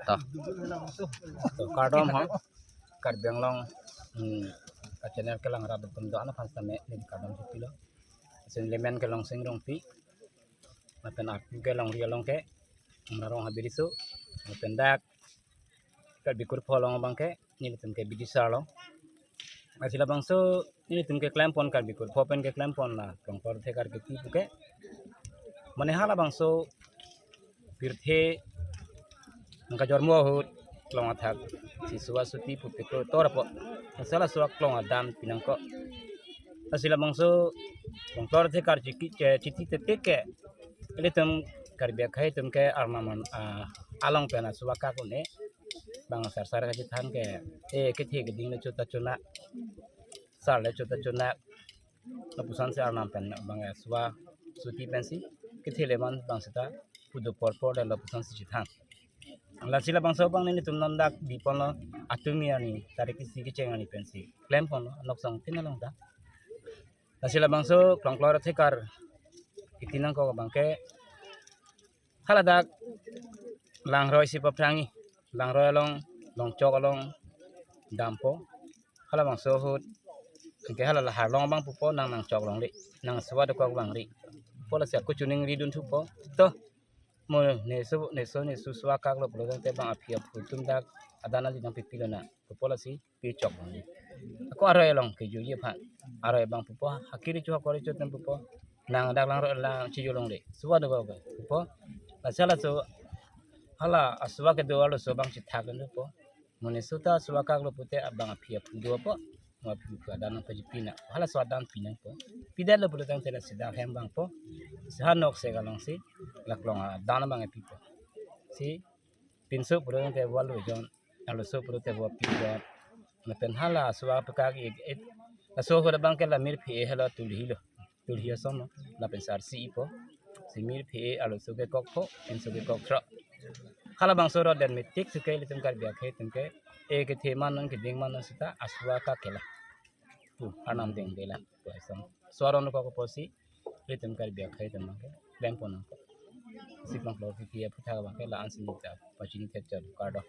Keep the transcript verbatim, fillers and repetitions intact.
To. To, kardom ho. Karbi Anglong, hmm, ka channel kelang rat atum do-an aphan sitame neli kardom chepilo. Lason neli men ke Longsing Rongpi. Lapen arpu ke Longri along ke Amra Ronghang Biriso. Lapen dak Karbi Kurpho along abang ke nelitum ke bidisar lo. Lasi labangso nelitum keklempon, Karbi Kurpho pen keklempon la Krongklor Thekar kepi puke, mane halabangso pirthe nangkajormo ahut klong athak si suva suti pu pekro tor apot, lasi la suva klong adan pinangkok. Lasi labangso Krongklor Thekar chiki che chiti tete ke, ilitum Karbi akhei atum ke arnam an, ah, along pen asuva kak un-e. Bang sarsar kachethan ke, e kethe keding le chota chona, sar le chota chona, lapuson si arnam pen bang asuva suti pensi kethe le man bang seta pudo porpor le lapuson si chethan. Lasi labangso abang nelitum non dak bipon lo, atumi arni tarik isi kecheng arni pensi klemponlo, nok song tin along ta. Lasi labangso Krongklor Thekar iti nangkok abang ke haladak Langroi si paphrangji, Langroi along, Longchok along dampo. Halabangso ahut ke hala lahar along abang pupo, nang nangchok longle, nang suva dokok abang ri pupo, lasi ako chuning ridun thupo. To, mo neso neso nesu suva kak lo pulo tangte bang aphi aphu atum dak adan ali nangpipilo na pupo, lasi pichok abang. Ako aroi along kejuji aphan, aroi abang pupo, hakiri chu hakori chu tem pupo, nang dak Langroi lang chiju longle, suva do ba pupo. Lasi laso hala asuva kedo arloso abang chethak dun pupo. Mo neso ta suva kak lo pute abang aphi aphu dopo, mo aphi aphu adan nangpachipi na, halaso adan pinangpo. Pidet lo pulo tangte la sida hem abang po, si ha nok se kalong si la klong adan abang pipo. Si pinso pulo tangte vo lo jon, arloso pulo te vo pi jon. Lapen hala asuva pekak ik it, laso ahut abang ke la mirphe helo tulhi lo, tulhi ason lo, lapen sarsi ipo. Si mirphe, arloso kekok pho, pinso kekok thro. Halabangso rot den metik si ke ilitum Karbi akhei atum ke, e kethe man non keding man non seta asuva kak ke la pu arnam dengde la pu ason. Suva ron kok pusi ilitum Karbi akhei atum ke klempon nangkok. Si Krongklor kepi aphuthak abang ke la-an si neli ta pachini thek chot, kardom.